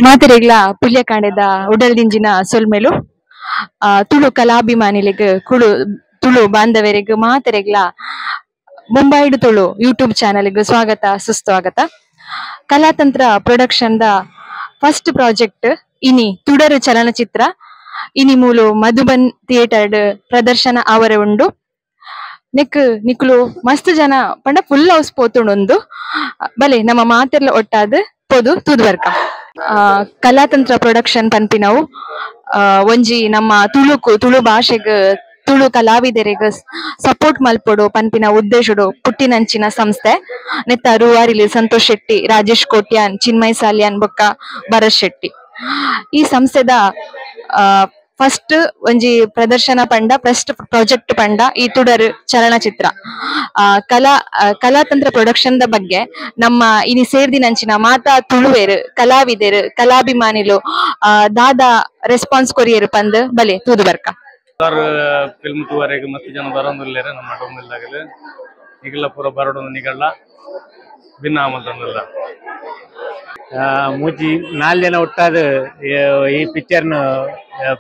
ಮಾತೆರೆಗ್ಲ ಪುಲ್ಯಕಾಂಡೆದ ಉಡಲ್ದಿಂಜಿನ ಸೊಲ್ಮೆಲು Tulu ಕಲಾಭಿಮಾನಿಲೆಗ್ Tulu ಬಾಂಧವರೆಗ್ ಮಾತೆರೆಗ್ಲ ಮುಂಬೈಡ್ Tulu YouTube channel ಗ್ ಸ್ವಾಗತ ಸುಸ್ವಾಗತ. ಕಲಾತಂತ್ರ production the first project ಇನಿ ತುಡರು ಚಲನಚಿತ್ರ ಇನಿ ಮೂಲು ಮಧುಬನ್ ಥಿಯೇಟರ್ ಪ್ರದರ್ಶನ ಆವರೆ ಉಂಡು. ನೆಕ್ ನಿಕುಲು ಮಸ್ತ್ ಜನ ಪಂಡ ಫುಲ್ ಹೌಸ್ ಪೋತುಂಡು ಬಲೆ ನಮ್ಮ ಮಾತೆರ್ಲ ಒಟ್ಟಾದ್ ಪೋದು ತೂದುವರ್ಕ. ಕಲಾತಂತ್ರ ಪ್ರೊಡಕ್ಷನ್ ಪನ್ಪಿನವು ಒಂಜಿ ನಮ್ಮ ತುಳು ಭಾಷೆಗ್ ತುಳು ಕಲಾವಿದೆರೆಗ್ ಸಪೋರ್ಟ್ ಮಲ್ಪೊಡು ಪನ್ಪಿನ ಉದ್ದೇಶಡು ಪುಟ್ಟಿನಂಚಿನ ಸಂಸ್ಥೆ. ನೆತ್ತ ರೂವಾರಿಲಿ ಸಂತೋಷ್ ಶೆಟ್ಟಿ, ರಾಜೇಶ್ ಕೋಟ್ಯಾನ್, ಚಿನ್ಮಯ್ ಸಾಲಿಯಾನ್ ಬೊಕ್ಕ ಭರತ್ ಶೆಟ್ಟಿ. ಈ ಸಂಸ್ಥೆದ ಫಸ್ಟ್ ಒಂಜಿ ಪ್ರದರ್ಶನ ಪಂಡ ಫಸ್ಟ್ ಪ್ರಾಜೆಕ್ಟ್ ಪಂಡ ಈ ತುಡರು ಚಲನಚಿತ್ರ. ಕಲಾತಂತ್ರ ಪ್ರೊಡಕ್ಷನ್ the ಬಗ್ಗೆ ನಮ್ಮ ಇನಿ ಸೇರ್ದಿನಂಚಿನ ಮಾತಾ ತುಳುವೆರು ಕಲಾವಿದರು ಕಲಾಭಿಮಾನಿಲು ದಾದಾ ರೆಸ್ಪಾನ್ಸ್ ಕೊರಿಯರು ಪಂದ್ ಬಲೆ ತೂದು ಬರ್ಕ. ಫಿಲ್ಮ್ ತೂವರೆಗೆ ಮಸ್ತ್ ಜನ ಬರೋದಿಲ್ಲ ನಮ್ಮ ಡೊಂಬಿಲ್ದಾಗಲು ನಿಗಲ ಪೂರ ಬರೋಡು ನಿಗಲ್ಲ ಭಿನ್ನ ಆಮಂತ್ರಣ. ಮೂಜಿ ನಾಲ್ ಜನ ಒಟ್ಟಾದ ಈ ಪಿಕ್ಚರ್ನ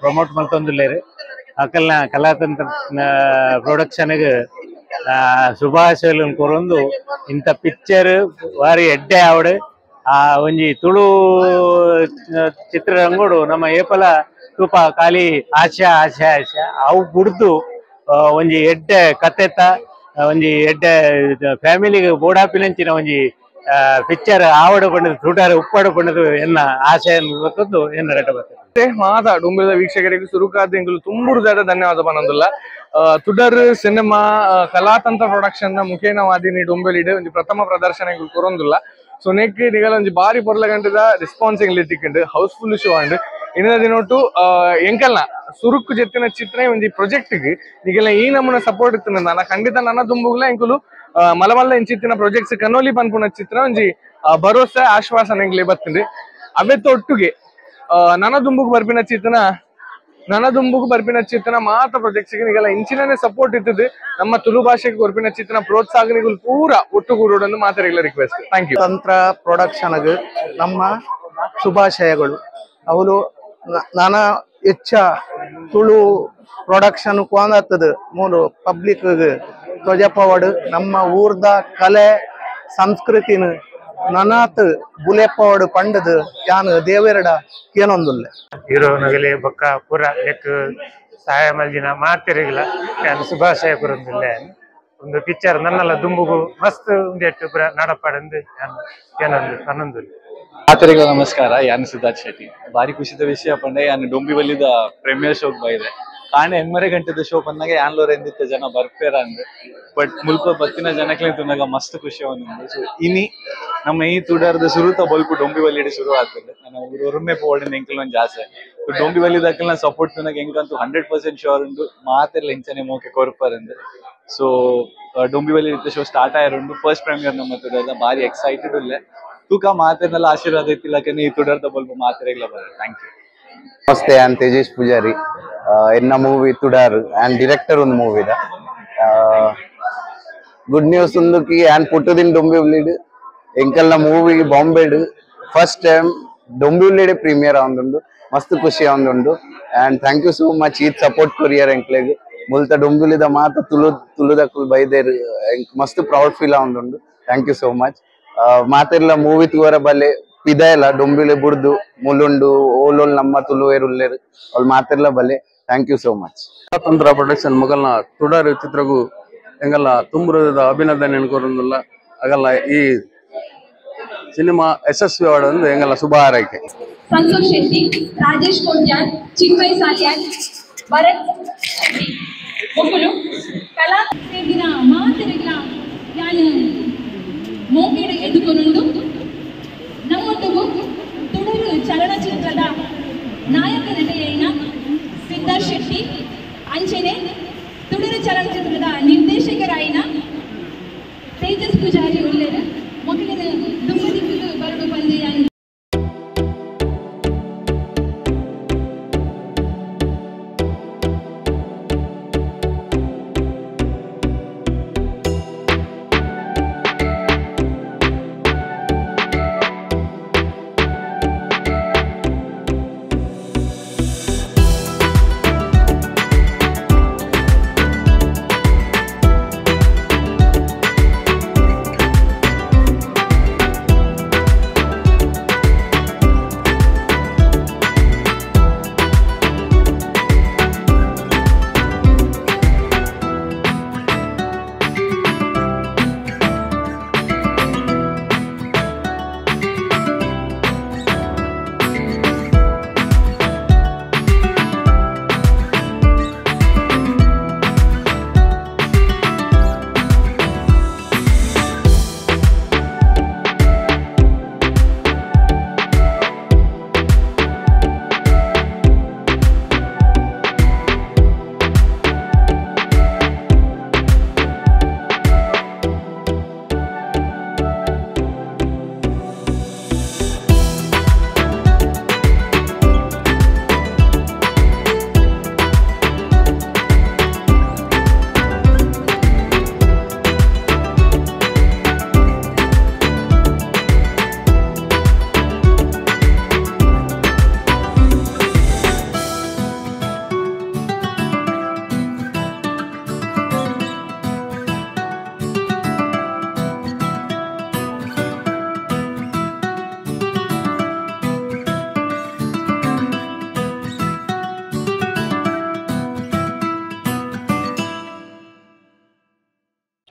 ಪ್ರಮೋಟ್ ಮಲ್ತೊಂದುಲ್ಲೆರ್. ಅಕಲ್ನ ಕಲಾತಂತ್ರ ಪ್ರೊಡಕ್ಷನ್ಗ್ ಶುಭಾಶಯಗಳನ್ನು ಕೊರೊಂದು ಇಂಥ ಪಿಕ್ಚರ್ ಬಾರಿ ಎಡ್ಡೆ ಆವಡ್. ಆ ಒಂಜಿ ತುಳು ಚಿತ್ರರಂಗೋಡು ನಮ್ಮ ಏಪಲ ತೂಪ ಖಾಲಿ ಆಶಾ ಆಶಾ ಆಶಾ ಅವು ಬುಡ್ದು ಒಂಜಿ ಎಡ್ಡೆ ಕತೆತ ಒಂಜಿ ಎಡ್ಡೆ ಫ್ಯಾಮಿಲಿಗೆ ಬೋಡಾಪಿನಂಚಿನ ಒಂಜಿ ಪಿಕ್ಚರ್ ಆವಡ ಪಂಡದು ತುಡಾರ ಉಪ್ಪಾಡು ಪಂಡದು ಎನ್ನ ಆಶಯ ಗೊತ್ತದ್ದು ಎನ್ನ ರಟ ಬರ್ತದೆ. ಮಾತಾ ಡೊಂಬಿಲದ ವೀಕ್ಷಕರಿಗೆ ಸುರುಕಾದ ಎಂಕುಲು ತುಂಬುರುದಾಡ ಧನ್ಯವಾದ ಪನೊಂದುಲ್ಲ. ತುಡರ್ ಸಿನಿಮಾ ಕಲಾತಂತ್ರ ಪ್ರೊಡಕ್ಷನ್ ನ ಮುಖೇನವಾದಿನಿ ಡೊಂಬೆಲಿಡ್ ಒಂಜಿ ಪ್ರಥಮ ಪ್ರದರ್ಶನ ಎಂಕುಲು ಕೊರೊಂದುಲ್ಲ. ಸೊ ನೆಕ್ ನಿಗಲ ಒಂಜಿ ಬಾರಿ ಪೊರ್ಲ ಗಂಟೆದ ರೆಸ್ಪಾನ್ಸ್ ಎಂಗ್ಲೆ ತಿಕ್ಕಂಡು house full show and ಇನ್ನದ ದಿನೊಟ್ಟು ಎಂಕಲ್ನ ಸುರುಕು ಜೆತ್ತಿನ ಚಿತ್ರ ಒಂಜಿ ಪ್ರಾಜೆಕ್ಟ್ ಗೆ ನಿಗಲ ಈ ನಮೂನ ಸಪೋರ್ಟ್ ಇತ್ತು ನನ್ನ ಖಂಡಿತ ನನ್ನ ದುಂಬುಗ್ಲ ಎಂಕುಲು ಮಲಮಲ್ಲ ಇಂಚಿತ್ತಿನ ಪ್ರಾಜೆಕ್ಟ್ಸ್ ಕನೋಲಿ ಪನ್ಪುನ ಚಿತ್ರ ಒಂಜಿ ಭರೋಸೆ ಆಶ್ವಾಸನೆ ಎಂಗ್ಲೆ ಬತ್ತಂಡು. ಅವೆತ್ತ ಒಟ್ಟುಗೆ ನನ್ನ ದುಂಬುಗ್ ಬರ್ಪಿನ ಚಿತ್ರನ ಮಾತ ಪ್ರಾಜೆಕ್ಟ್ಸ್ ನಿಗಲ ಇಂಚಿನೇ ಸಪೋರ್ಟ್ ಇತ್ತದು. ನಮ್ಮ ತುಳು ಭಾಷೆಗೆ ಕೊರ್ಪಿನ ಚಿತ್ರನ ಪ್ರೋತ್ಸಾಹನಿಗಳು ಪೂರ ಒಟ್ಟುಗೂಡೋಡನ್ನು ಮಾತಾಡಿಲ್ಲ request. Thank you. ತಂತ್ರ ಪ್ರೊಡಕ್ಷನ್ ನಮ್ಮ ಶುಭಾಶಯಗಳು. ಅವಳು ನಾನಾ ಹೆಚ್ಚ ತುಳು ಪ್ರೊಡಕ್ಷನ್ ಕೋಂದತ್ತದು ಮೂಲು ಪಬ್ಲಿಕ್ ತೊಜಪವಾಡು ನಮ್ಮ ಊರ್ದ ಕಲೆ ಸಂಸ್ಕೃತಿನ ನನಾತ್ ಬುಲೆಪವಾಡು ಪಂಡದು ಯಾನು ದೇವೆರಡ ಏನೊಂದುಲ್ಲ. ಹೀರೋ ನಗಲಿ ಬೊಕ್ಕ ಪೂರ ಎಕ್ ಸಹಾಯ ಮಲ್ದಿನ ಮಾತೆರೆಗ್ಲ ಯಾನ್ ಶುಭಾಶಯ ಕೊರೊಂದುಲ್ಲೆ. ಒಂದು ಪಿಕ್ಚರ್ ನನ್ನಲ್ಲ ದುಂಬುಗು ಮಸ್ತ್ ಉಂದೆಟ್ಟು ಪೂರ ನಡಪಾಡಂದು ಯಾನ್ ಏನೊಂದು ಪನೊಂದುಲ್ಲೆ. ಮಾತೆರೆಗ್ಲ ನಮಸ್ಕಾರ. ಯಾನ್ ಸಿದ್ಧಾರ್ಥ್ ಶೆಟ್ಟಿ. ಬಾರಿ ಖುಷಿದ ವಿಷಯ ಪಂಡ ಯಾನ್ ಡೊಂಬಿವಲ್ಲಿದ ಪ್ರೀಮಿಯರ್ ಶೋಗ್ ಬೈದೆ. ಕಾಣೆ 8 ಗಂಟೆದ ಶೋ ಬಂದಾಗ ಯಾನ್ಲೋರ್ ಎಂದಿತ್ತ ಜನ ಬರ್ಪೇರ ಅಂದ್ರೆ ಬಟ್ ಮುಲ್ಪ ಬತ್ತಿನ ಜನಕ್ಲೆ ತುನಾಗ ಮಸ್ತ್ ಖುಷಿ ಒಂದು. ಸೊ ಇನಿ ನಮ್ಮ ಈ ತುಡಾರದ ಸುರುತ ಬೊಲ್ಪು ಡೊಂಬಿವಲ್ಲಿಡೆ ಶುರು ಆಗ್ತದೆ. ನನ್ನ ಊರು ಒಮ್ಮೆ ಪೋಡಿನ ಎಂಕಲ್ ಒಂಜಿ ಆಸೆ. ಡೊಂಬಿವಲ್ಲಿ ಸಪೋರ್ಟ್ ತುನಾಗ ಎಂಕಂತೂ 100% ಶೋರ್ ಉಂಡು ಮಾತೆರ್ಲ ಇಂಚನೆ ಮೋಕೆ ಕೊರ್ಪರಂದು. ಸೊ ಡೊಂಬಿವಲ್ಲಿ ಶೋ ಸ್ಟಾರ್ಟ್ ಆಯಿರುಂಡು ಫಸ್ಟ್ ಪ್ರೀಮಿಯರ್ ನಮ್ಮ ತುಡಾರದ ಬಾರಿ ಎಕ್ಸೈಟೆಡ್ ಉಲ್ಲೆ. ತೂಕ ಮಾತೆರ್ನೆಲ್ಲ ಆಶೀರ್ವಾದ ಇತ್ತಿಲ್ಲಕನೆ ಈ ತುಡಾರದ ಬೊಲ್ಪು ಮಾತೆರೆಗ್ಲ ಬರ. Thank you. ನಮಸ್ತೆ, ನಾನು ತೇಜೇಶ್ ಪೂಜಾರಿ. ಎನ್ನ ಮೂವಿ ತುಡಾರ್ ಆ್ಯಂಡ್ ಡಿರೆಕ್ಟರ್ ಒಂದು ಮೂವಿದ. ಗುಡ್ ನ್ಯೂಸ್ ಒಂದು ಆ್ಯಂಡ್ ಪುಟ್ಟದಿನ ಡೊಂಬಿವಲ್ಲಿಡ್ ಎಂಕಲ್ನ ಮೂವಿ ಬಾಂಬೆಡ್ ಫಸ್ಟ್ ಟೈಮ್ ಡೊಂಬಿವಲ್ಲಿಡೆ ಪ್ರೀಮಿಯರ್ ಆಂದುಂಡು. ಮಸ್ತ್ ಖುಷಿ ಆಂದುಂಡು and thank you so much ಈತ್ ಸಪೋರ್ಟ್ ಕೊರಿಯರ್ ಎಂಕ್ಲೆಗ್. ಮುಲ್ತ ಡೊಂಬಿವಲ್ಲಿದ ಮಾತ ತುಳು ತುಳುದಕ್ಕುಲು ಬೈದೇರ್ ಎಂಕ್ ಮಸ್ತ್ ಪ್ರೌಡ್ ಫೀಲ್ ಆಂದುಂಡು. Thank you so much. ಮಾತೆರ್ಲ movie ತೂವರ ಬಲ್ಲೆ ಪಿದಾಯಲ ಡೊಂಬಿಲೆ ಬುಡ್ದು ಮುಲುಂಡು ಓಲೋಲ್ ನಮ್ಮ ತುಳುವೇರು ಉಲ್ಲೇರು ಅವ್ಳು ಮಾತೆರ್ಲ ಬಲ್ಲೆ. Thank you so much. Kalatantra production ಮೊಗಲ್ನ ತುಡಾರು ಚಿತ್ರಗೂ ಎಂಗಲ್ಲ ತುಂಬುರದ ಅಭಿನಂದನೆ ಕೋರೊಂದುಲ್ಲ. ಆಗಲ್ಲ ಈ ಸಿನಿಮಾ ಯಶಸ್ವಿ ಆಡೋದು ಎಂಗಲ್ಲ ಶುಭ ಹಾರೈಕೆ. ಸಂತೋಷ್ ಶೆಟ್ಟಿ, ರಾಜೇಶ್ ಕೋಟ್ಯಾನ್, ಚಿನ್ಮಯ್ ಸಾಲಿಯಾನ್, ಭರತ್ ಶೆಟ್ಟಿ ಮೊಕುಲು ಕಲಾ ದಿನ ಮಾತೆರೆಗ್ಲ ಯಾನ್ ಮೋಕೆಡ್ ಎದುಕೊನುಂಡು. ನಮ್ಮೊಟ್ಟುಗು ತುಡರು ಚಲನಚಿತ್ರದ ನಾಯಕ ನಟೆಯೈನ ಸಿದ್ಧಾರ್ಥ್ ಶೆಟ್ಟಿ, ಅಂಚನೆ ತುಡರು ಚಲನಚಿತ್ರದ ನಿರ್ದೇಶಕರಾಯಿನ ತೇಜಸ್ ಪೂಜಾರಿ ಉಲ್ಲೇರು. ಮೊಕಲಿನ ದುಂಬದಿಕ್ಕುಲು ಬರಡು ಬಂದೆ.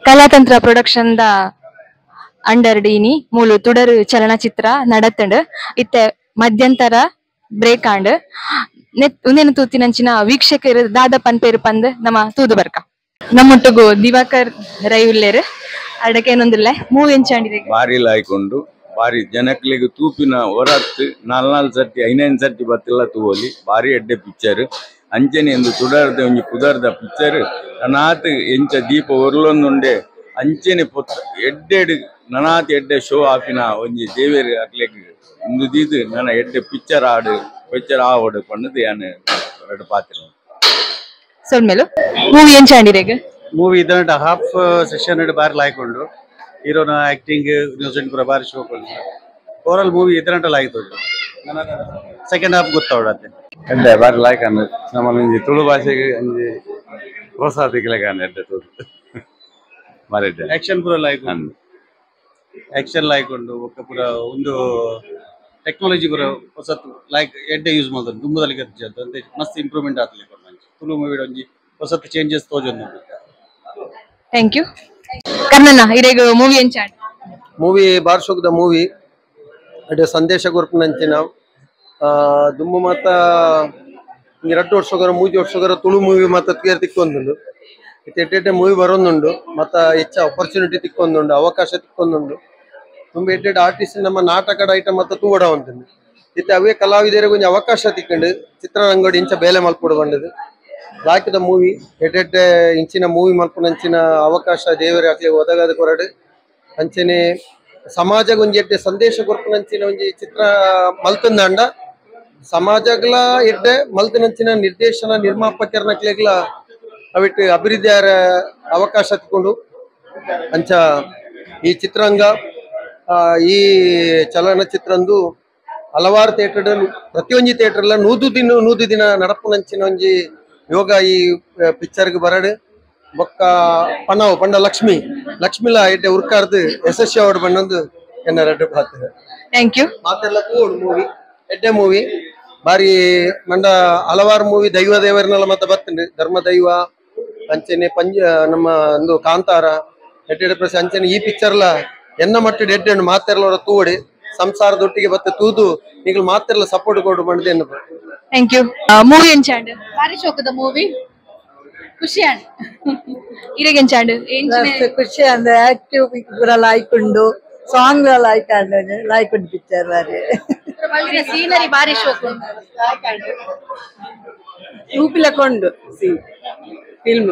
Kalatantra production the under ಡೀನಿ ಮೂಲು ತುಡರು ಚಲನಚಿತ್ರ ನಡತಂಡ್ ಇತ್ತೆ ಮಧ್ಯಂತರ ಬ್ರೇಕ್ ಆಂಡ್ ನೆತ್ ಉಂದೆನ ತೂತಿನಂಚಿನ ವೀಕ್ಷಕರು ದಾದ ಪನ್ಪೇರು ಪಂದ್ ನಮ್ಮ ತೂದು ಬರ್ಕ ನಮ್ಮೊಟ್ಟುಗು ದಿವಾಕರ್ ರೈ ಉಲ್ಲೇರು ಅಡಕೆ ಏನೊಂದಿಲ್ಲ ಮೂವಿ ಎಂಚಾಂಡಿದೆ ಬಾರಿ ಲಾಯ್ಕೊಂಡು ಬಾರಿ ಜನಕ್ಲೆಗ್ ತೂಪಿನ ಹೊರತ್ ನಾಲ್ ನಾಲ್ ಸರ್ತಿ ಐನೈದು ಸರ್ತಿ ಬತ್ತಿಲ್ಲ ತೂವಲಿ ಬಾರಿ ಎಡ್ಡೆ ಪಿಕ್ಚರ್ ಅಂಚನೆ ಎಂದು ತುಡರ್ದ ಒಂಜಿ ಪುದರ್ದ ಪಿಕ್ಚರ್ ನನಾತ್ ಎಂಚ ದೀಪ ಒರ್ಲೊಂದುಂಡೆ ಅಂಚನೆ ಪೊತ್ತ ಎಡ್ಡೆಡ್ ನನಾತ್ ಎಡ್ಡೆ ಶೋ ಆಪಿನ ಒಂಜಿ ದೇವೇರ್ ಅಕ್ಲೆಗ್ ಇಂದು ದೀದ್ ನನ ಎಡ್ಡೆ ಪಿಕ್ಚರ್ ಆಡು ಪಿಕ್ಚರ್ ಆವಡು ಪಣ್ಣದು ಯಾನ್ ಎರಡು ಪಾತ್ರ ಸೊಲ್ಮೇಲು ಮೂವಿ ಎಂಚಾಂಡಿರೆಗ್ ಮೂವಿ ಇದನ್ನ ಹಾಫ್ ಸೆಷನ್ ಬಾರಿ ಲಾಯ್ಕೊಂಡು ಹೀರೋನ ಆಕ್ಟಿಂಗ್ ನ್ಯೂಸೆಂಟ್ ಪೂರ ಬಾರಿ show overall movie ಇದರಂಟ ಲಾಯ್ತು second half ಗೊತ್ತಾವಡತ್ತೆ ಎಡ್ಡೆ ಬಾರಿ ಲಾಯ್ಕ್ ಅನ್ನ ನಮ್ಮ ಒಂಜಿ ತುಳು ಭಾಷೆಗೆ ಒಂಜಿ ಪ್ರೋತ್ಸಾಹ ತಿಕ್ಲೆಗ್ ಅನ್ನ ಎಡ್ಡೆ ತುಳು ಬಾರಿ ಎಡ್ಡೆ ಆಕ್ಷನ್ ಪೂರ ಲಾಯ್ಕೊಂಡು ಆಕ್ಷನ್ ಲಾಯ್ಕೊಂಡು ಬೊಕ್ಕ ಪೂರ ಒಂದು ಟೆಕ್ನಾಲಜಿ ಪೂರ ಹೊಸತು ಲೈಕ್ ಎಡ್ಡೆ ಯೂಸ್ ಮಾಡ್ತಾರೆ ದುಂಬುದಲ್ಲಿ ಅಂತೆ ಮಸ್ತ್ ಇಂಪ್ರೂವ್ಮೆಂಟ್ ಆತಲೆ ತುಳು ಮೂವಿ ಒಂಜಿ ಹೊಸತು ಚೇಂಜಸ್ ತೋಜೊಂದು. Thank you ಕರ್ಣಣ್ಣ ಇರೆಗ್ movie ಎಂಚಾಂಡ್ movie ಬಾರ್ಶೋಕ್ದ movie ಅಡೆ ಸಂದೇಶ ಕೊರ್ಪುನಂಚಿನ ದುಂಬು ಮಾತ ರಡ್ಡು ವರ್ಷಗರ ಮೂಜಿ ವರ್ಷಗರ ತುಳು ಮೂವಿ ಮಾತ ತೇರ್ ತಿಕ್ಕೊಂದುಂಡು ಎಡ್ಡೆ ಮೂವಿ ಬರೋದುಂಡು ಮತ್ತ ಹೆಚ್ಚ ಅಪರ್ಚುನಿಟಿ ತಿಕ್ಕೊಂದುಂಡು ಅವಕಾಶ ತಿಕ್ಕೊಂದುಂಡು ತುಂಬ ಎಡ್ಡೆ ಆರ್ಟಿಸ್ಟ್ ನಮ್ಮ ನಾಟಕದ ಐಟಮ್ ಮತ್ತ ತೂವಡ ಉಂಟು ಇತ್ತೆ ಅವೇ ಕಲಾವಿದರಿಗೆ ಒಂಜಿ ಅವಕಾಶ ತಿಕ್ಕೊಂಡು ಚಿತ್ರರಂಗಡಿ ಇಂಚ ಬೇಲೆ ಮಲ್ಪೊಡು ಬಂದದು ಲಾಕಿದ ಮೂವಿ ಎಡ್ಡೆ ಇಂಚಿನ ಮೂವಿ ಮಲ್ಪುನಂಚಿನ ಅವಕಾಶ ದೇವರ ಅಕ್ಲೆ ಒದಗದ ಕೊರಡು ಅಂಚನೆ ಸಮಾಜ ಒಂಜಿ ಎಡ್ಡೆ ಸಂದೇಶ ಕೊರ್ಪುನಂಚಿನ ಒಂಜಿ ಚಿತ್ರ ಮಲ್ತಂದಾಂಡ ಸಮಾಜಗ್ಲ ಎಡ್ಡೆ ಮಲ್ತನಂಚಿನ ನಿರ್ದೇಶನ ನಿರ್ಮಾಪಕರನಕ್ಲೆಗ್ಲ ಅವಿಟ್ಟು ಅಭಿವೃದ್ಧಿಯಾರ ಅವಕಾಶ ತಿಕ್ಕೊಂಡು ಅಂಚ ಈ ಚಿತ್ರಾಂಗ ಈ ಚಲನಚಿತ್ರಂದು ಹಲವಾರು ಥಿಯೇಟರ್ ಪ್ರತಿಯೊಂಜಿ ಥಿಯೇಟರ್ ನೂದು ದಿನ ನಡಪುನಂಚಿನ ಒಂಜಿ ಯೋಗ ಈ ಪಿಕ್ಚರ್ಗೆ ಬರಡು ಬೊಕ್ಕ ಪಣವು ಪಂಡ ಲಕ್ಷ್ಮಿ ಲಕ್ಷ್ಮಿಲ ಎಡ್ಡೆ ಉರ್ಕಾರ್ದು ಯಶಸ್ವಿ ಅವಾರ್ಡ್ ಬಂದೊಂದು ಎನ್ನ ರಡ್ಡು ಪಾತ್ರ. Thank you. ಮಾತೆಲ್ಲ ತೂವೊಡು ಮೂವಿ ಎಡ್ಡೆ ಮೂವಿ ಬಾರಿ ಮಂಡ ಹಲವಾರು ಮೂವಿ ದೈವ ದೇವರನ್ನೆಲ್ಲ ಮತ್ತೆ ಬರ್ತಂಡು ಧರ್ಮ ದೈವ ಅಂಚನೆ ಪಂಜ ನಮ್ಮ ಒಂದು ಕಾಂತಾರ ಎಡ್ಡೆ ಪ್ರಸ ಅಂಚನೆ ಈ ಪಿಕ್ಚರ್ಲ ಎನ್ನ ಮಟ್ಟದ ಎಡ್ಡೆ ಮಾತೆಲ್ಲ ತೂವಡಿ ಸಂಸಾರದೊಟ್ಟಿಗೆ ಬತ್ತ ತೂದು ಈಗಲೂ ಮಾತೆಲ್ಲ ಸಪೋರ್ಟ್ ಕೊಡು ಬಂದಿದೆ ಎನ್ನ. Thank you. Movie ಎಂಚಾಂಡ್ ಬಾರಿ ಶೋಕದ ಮೂವಿ ಖುಷಿ ಅಂಡ್ ಇರೆಗ್ ಎಂಚಾಂಡ್ ಖುಷಿ ಅಂದ್ರೆ ಆಕ್ಟಿವ್ ಪೂರ ಲಾಯ್ಕೊಂಡು ಸಾಂಗ್ ಲಾಯ್ಕ್ ಲಾಯ್ಕೊಂಡು ಪಿಕ್ಚರ್ ಬಾರಿ ಸೀನರಿ ಬಾರಿ ಶೋಕ ರೂಪಿಲಕೊಂಡು film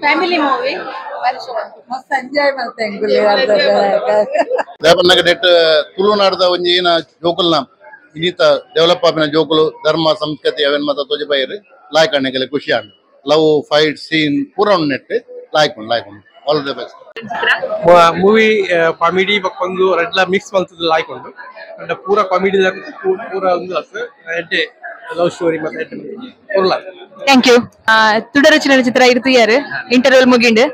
family movie ಬಾರಿ ಶೋಕ ಮಸ್ತ್ ಎಂಜಾಯ್ ಮಾಡ್ತೇನೆ. ದೇವನಗಡೆಟ್ ತುಳುನಾಡದ ಒಂಜಿ ಏನ ಜೋಕುಲ್ನ ಇನ್ನಿತ ಡೆವಲಪ್ ಆಪಿನ ಜೋಕುಲು ಧರ್ಮ ಸಂಸ್ಕೃತಿ ಅವೇನ್ ಮಾತ ತೋಜಬೈರು ಲಾಯ್ಕ್ ಅಣ್ಣಗೆಲ್ಲ ಖುಷಿ and love fight scene ಪೂರ ನೆಟ್ ಲಾಯ್ಕ್ ಲಾಯ್ಕ್ all the best. Movie comedy ಬಕ್ಕೊಂದು ರಡ್ಲ mix ಮಲ್ತದ ಲಾಯ್ಕ್ ಉಂಡು ಅಂಡ ಪೂರ ಕಾಮಿಡಿ ಪೂರ ಒಂದು ಎಡ್ಡೆ ಲವ್ ಸ್ಟೋರಿ ಮತ್ತೆ ಎಡ್ಡೆ ಪೂರ್ಲ. Thank you. ತುಡರು ಚಲನಚಿತ್ರ ಇರ್ತುಯಾರು ಇಂಟರ್ವಲ್ ಮುಗಿಂಡು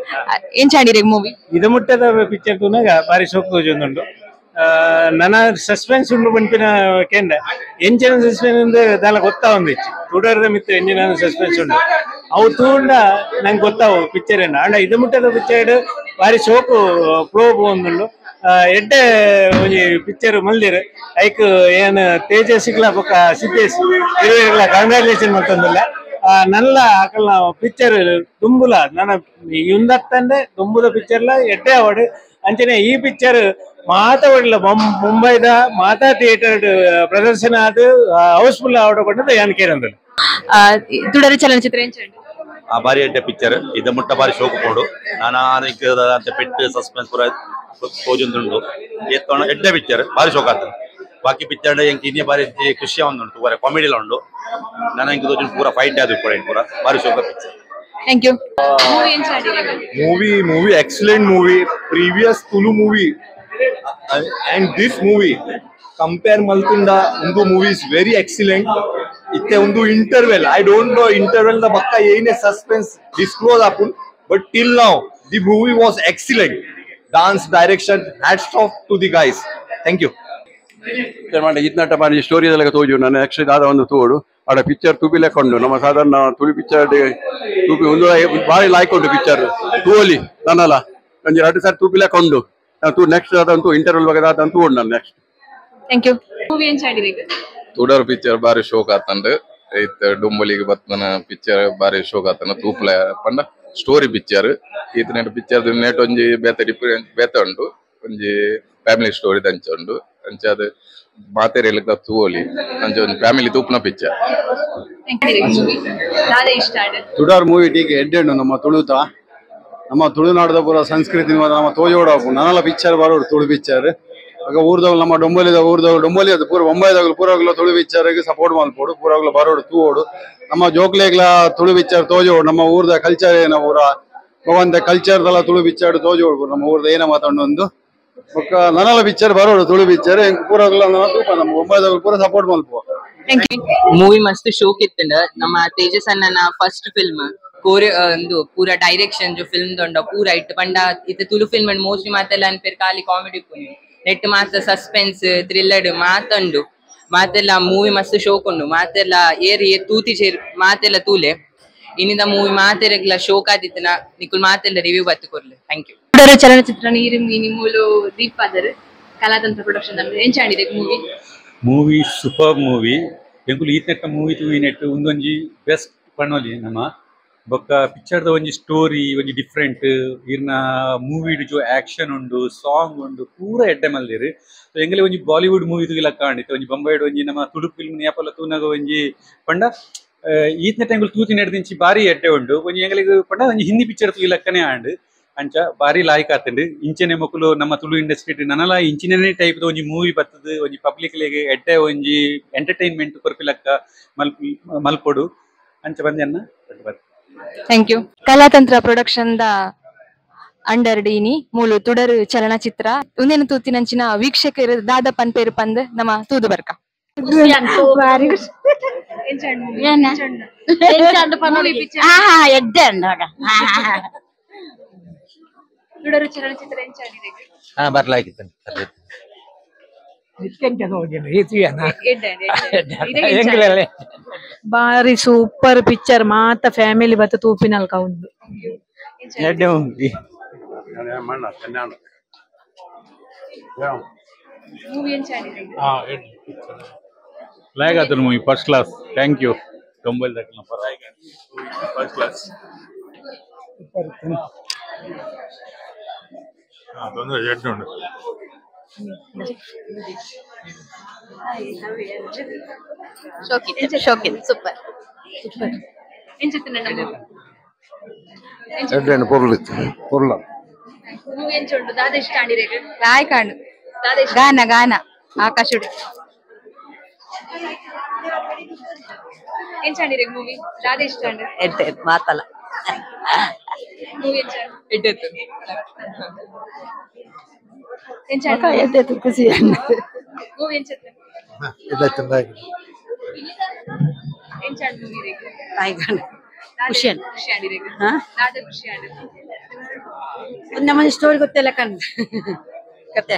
ಎಂಚಾಂಡಿರೆ ಮೂವಿ ಇದು ಮುಟ್ಟದ ಪಿಕ್ಚರ್ ತೂನಾಗ ಬಾರಿ ಶೋಕ್ ತೋಜೊಂದುಂಡು ನನ ಸಸ್ಪೆನ್ಸ್ ಉಂಡು ಪನ್ಪಿನ ಕೇಂದ್ರ ಎಂಚಿನ ಸಸ್ಪೆನ್ಸ್ ಅಂದ್ರೆ ದಾಲ ಗೊತ್ತಾವೊಂದಿಚ್ಚು ತುಡರ್ದ ಮಿತ್ರ ಎಂಜಿನ ಸಸ್ಪೆನ್ಸ್ ಉಂಡು ಅವು ತೂಂಡ ನಂಗೆ ಗೊತ್ತಾವು ಪಿಕ್ಚರ್ ಏನ ಅಂಡ ಇದು ಮುಟ್ಟದ ಪಿಕ್ಚರ್ ಬಾರಿ ಶೋಕು ಪ್ರೋ ಒಂದುಂಡು ಎಡ್ಡೆ ಒಂಜಿ ಪಿಕ್ಚರ್ ಮಲ್ದಿರು ಐಕ್ ಏನ್ ತೇಜಸ್ವಿಗ್ಲ ಬೊಕ್ಕ ಸಿದ್ದೇಶ್ ಇರುವೆರ್ಗ್ಲ ಕಂಗ್ರಾಚುಲೇಷನ್ ಮಲ್ತೊಂದುಲ್ಲ. ನಲ್ಲ ಅಕಲ್ನ ಪಿಕ್ಚರ್ ದುಂಬುಲ ನನ್ನ ಇಂದತ್ತಂಡೆ ದುಂಬುದ ಪಿಕ್ಚರ್ಲ ಎಡ್ಡೆ ಅವಾರ್ಡ್ ಅಂಚನೆ ಈ ಪಿಕ್ಚರ್ ಮಾತಾ ಒಡ್ಲ ಮುಂಬೈದ ಮಾತಾ ಥಿಯೇಟರ್ ಪ್ರದರ್ಶನ ಅದು house full award ಕೊಟ್ಟದ್ದು ಯಾನ್ ಕೇರಂದಲ್ಲ. ತುಡರು ಚಲನಚಿತ್ರ ಎಂಚಾಂಡ್ ಆ ಬಾರಿ ಎಡ್ಡೆ ಪಿಕ್ಚರ್ ಇದ ಮುಟ್ಟ ಬಾರಿ ಶೋಕು ಪೋಡು ನಾನಾ ಪೆಟ್ಟು ಸಸ್ಪೆನ್ಸ್ ಪೂರ ತೋಜೊಂದುಂಡು ಏತ್ತೋಣ ಎಡ್ಡೆ ಪಿಕ್ಚರ್ ಬಾರಿ ಶೋಕ್ ಆತದೆ. ಬಾಕಿ ಪಿಕ್ಚರ್ ಎಂಕ್ ಇನ್ನೇ ಬಾರಿ ಖುಷಿ ಉಂಟು ಪೂರ ಕಾಮಿಡಿಲ ಉಂಡು ನಾನು ಎಂಕ್ ತೋಜುಂಡು ಪೂರ ಫೈಟ್ ಆದು ಪೂರ ಪೂರ ಬಾರಿ ಶೋಕ picture. Thank you. Movie excellent movie previous Tulu movie and this movie compare ಮಲ್ತುಂಡ ಒಂದು movie is very excellent. ಇತ್ತೆ ಒಂದು interval I don't know interval the ಬಕ್ಕ ಏನೇ ಸಸ್ಪೆನ್ಸ್ ಡಿಸ್ಕ್ಲೋಸ್ ಆಪುನ್ but till now the movie was excellent. Dance direction hats off to the guys. Thank you. ಇತ್ನಟ ಬಾರಿ story ದಲಕ ತೋಜು ನಾನು next ದಾದ ಒಂದು ತೋಡು ಆಡ ಪಿಕ್ಚರ್ ತೂಪಿ ಲೆಕ್ಕೊಂಡು ನಮ್ಮ ಸಾಧಾರಣ ತುಳು ಪಿಕ್ಚರ್ ತೂಪಿ ಒಂದು ಬಾರಿ ಲಾಯ್ಕ್ ಉಂಟು ಪಿಕ್ಚರ್ ತೂವಲಿ ನಾನಲ್ಲ ಒಂಜಿ ಎರಡು ಸಾರಿ ತೂಪಿ ಲೆಕ್ಕೊಂಡು ತೂ ನೆಕ್ಸ್ಟ್ ದಾದಂತೂ ಇಂಟರ್ವಲ್ ಬಗ್ಗೆ ದಾದಂತೂ ತೂಡು ನಾನು next. Thank you. Movie ಎಂಚಾಡಿರಿ? ತುಡರ್ picture ಬಾರಿ ಶೋಕ್ ಆತಂಡ್ ಇತ್ತ ಡೊಂಬಲಿಗೆ ಬತ್ತನ ಪಿಕ್ಚರ್ ಬಾರಿ ಶೋಕ್ ಆತನ ತೂಪ್ಲ ಪಂಡ ಸ್ಟೋರಿ ಪಿಕ್ಚರ್ ಈತನೇಟ್ ಪಿಕ್ಚರ್ ನೆಟ್ ಒಂಜಿ ಬೇತೆ ಡಿಫರೆಂಟ್ ಬೇತೆ ಉಂಡು ಒಂಜಿ ಫ್ಯಾಮಿಲಿ ಸ್ಟೋರಿ ದಂಚ ಉಂಡು ಅಂಚ ಅದು ಮಾತೆರೆಲಕ ತೂವೊಲಿ ಅಂಚ ಒಂಜಿ ಫ್ಯಾಮಿಲಿ ತೂಪ್ನ ಪಿಕ್ಚರ್. ತುಡಾರ್ ಮೂವಿ ಟೀಕೆ ಎಡ್ಡೆಂಡು ನಮ್ಮ ತುಳುತ ನಮ್ಮ ತುಳುನಾಡದ ಪೂರ ಸಂಸ್ಕೃತಿ ನಮ್ಮ ತೋಜೋಡ ನನಲ ಪಿಕ್ಚರ್ ಬರೋಡು ತುಳು ಪಿಕ್ಚರ್ ಆಗ ಊರ್ದವ್ ನಮ್ಮ ಡೊಂಬಲಿದ ಊರ್ದವ್ ಡೊಂಬಲಿ ಅದು ಪೂರ ಬೊಂಬೈದಾಗಲು ಪೂರಾಗ್ಲ ತುಳು ಪಿಕ್ಚರ್ ಸಪೋರ್ಟ್ ಮಲ್ಪೋಡು ಪೂರಾಗ್ಲ ಬರೋಡು ತೂವೋಡು ನಮ್ಮ ಜೋಕ್ಲೇಗ್ಲ ತುಳು ಪಿಕ್ಚರ್ ತೋಜೋಡು ನಮ್ಮ ಊರ್ದ ಕಲ್ಚರ್ ಏನ ಪೂರ ಭಗವಂತ ಕಲ್ಚರ್ ದಲ ತುಳು ಪಿಕ್ಚರ್ ತೋಜೋಡು ನಮ್ಮ ಊರ್ದ ಏನ ಮಾತಾಡೊಂದು ಬೊಕ್ಕ ನನಲ ಪಿಕ್ಚರ್ ಬರೋಡು ತುಳು ಪಿಕ್ಚರ್ ಪೂರಾಗ್ಲ ತೂಪ ನಮ್ಮ ಬೊಂಬೈದಾಗಲು ಪೂರ ಸಪೋರ್ಟ್ ಮಲ್ಪೋ. ಮೂವಿ ಮಸ್ತ್ ಶೋಕ್ ಇತ್ತಂಡ ನಮ್ಮ ತೇಜಸ್ ಅಣ್ಣನ ಫಸ್ಟ್ ಫಿಲ್ಮ್ ಕೋರೆ ಒಂದು ಪೂರ ಡೈರೆಕ್ಷನ್ ಜೋ ಫಿಲ್ಮ್ ದೊಂಡ ಪೂರ ಇಟ್ಟು ಪಂಡ ಇತ್ತೆ ತುಳು film and mostly ಮಾತೆಲ್ಲ ಅನ್ಪೇರ್ ಖಾಲಿ ಕಾಮಿಡಿ ಪುನಿ ನೆಟ್ ಮಾತ ಸಸ್ಪೆನ್ಸ್ ಥ್ರಿಲ್ಲರ್ ಮಾತಂಡು ಮಾತೆಲ್ಲ ಮೂವಿ ಮಸ್ತ್ ಶೋಕ್ ಉಂಡು ಮಾತೆಲ್ಲ ಏರ್ ಏರ್ ತೂತಿ ಚೇರ್ ಮಾತೆಲ್ಲ ತೂಲೆ ಇನ್ನಿಂದ ಮೂವಿ ಮಾತೆರೆಗ್ಲ ಶೋಕ್ ಆದಿತ್ತನ ನಿಕುಲ್ ಮಾತೆಲ್ಲ ರಿವ್ಯೂ ಬತ್ತು ಕೊರ್ಲೆ. Thank you. ಚಲನಚಿತ್ರ ನೀರು ಮೀನಿ ಮೂಲು ದೀಪಾದರ್ ಕಲಾತಂತ್ರ production ಎಂಚಾಡಿದೆ movie? Movie super movie ಎಂಕುಲು ಈತ್ನೆಟ್ಟ ಮೂವಿ ತೂಯಿನೆಟ್ ಉಂದೊಂಜಿ ಬೆಸ್ಟ್ ಪಣೋಲಿ ನಮ್ಮ ಬೊಕ್ಕ ಪಿಕ್ಚರ್ದ ಒಂಜಿ ಸ್ಟೋರಿ ಒಂಜಿ ಡಿಫ್ರೆಂಟ್ ಇರ್ನ ಮೂವಿಡ್ ಜೋ ಆಕ್ಷನ್ ಉಂಡು ಸಾಂಗ್ ಉಂಡು ಪೂರ ಎಡ್ಡೆ ಮಲ್ದಿರು. ಎಂಗಲೆ ಒಂಜಿ ಬಾಲಿವುಡ್ ಮೂವಿ ತೂಗಿಲ ಕಾಣಿತ್ತು ಒಂಜಿ ಬೊಂಬೈಡ್ ಒಂಜಿ ನಮ್ಮ ತುಳು ಫಿಲ್ಮ್ ಯಾಪಲ ತೂನಾಗ ಒಂಜಿ ಪಂಡ ಈತ್ನೆಟ್ಟ ಎಂಕುಲು ತೂತಿ ನೆಡ್ದಿಂಚಿ ಬಾರಿ ಎಡ್ಡೆ ಉಂಡು ಒಂಜಿ ಎಂಗಲಿಗೆ ಪಂಡ ಒಂಜಿ ಹಿಂದಿ ಪಿಕ್ಚರ್ ತೂಗಿಲಕ್ಕನೇ ಆಂಡ್ ಅಂಚ ಬಾರಿ ಲಾಯ್ಕ್ ಆತಂಡು ಇಂಚನೆ ಮೊಕುಲು ನಮ್ಮ ತುಳು ಇಂಡಸ್ಟ್ರಿ ನನಲ ಇಂಚಿನೇ ಟೈಪ್ ಒಂಜಿ ಮೂವಿ ಬರ್ತದೆ ಒಂಜಿ ಪಬ್ಲಿಕ್ ಲೆಗ್ ಎಡ್ಡೆ ಒಂಜಿ ಎಂಟರ್ಟೈನ್ಮೆಂಟ್ ಕೊರ್ಪಿಲಕ್ಕ ಮಲ್ಪೊಡು ಅಂಚ ಬಂದೆ. Thank you. Kalatantra production the under ಡೀನಿ ಮೂಲು ತುಡರು ಚಲನಚಿತ್ರ ಉಂದೇನು ತೂತಿನಂಚಿನ ವೀಕ್ಷಕರು ದಾದ ಪನ್ಪೇರು ಪಂದ್ ನಮ್ಮ ತೂದು ಬರ್ಕ. ತುಡರು ಚಲನಚಿತ್ರ ಬಾರಿ ಸೂಪರ್ ಪಿಕ್ಚರ್ ಮಾತ ಫ್ಯಾಮಿಲಿ ಬತ್ತ ತೂಪಿನಲ್ಕ ಉಂಡು. ಲಾಯ್ಕ್ ಆತನ movie first class. Thank you. Dombivli ದಕ್ಕನ ಪರವಾಗಿ ಫಸ್ಟ್ ಕ್ಲಾಸ್. ತೊಂದರೆ ಎಡ್ಡೆ ಉಂಡು. Super super. ಗಾನ ಗಾನ ಆಕಾಶುಡು ಮೂವಿ ಮಾತಲ್ಲ ಖುಷಿ. ನಮ್ಮ ಸ್ಟೋರಿ ಗೊತ್ತಿಲ್ಲ ಕಣ್ ಕತೆ.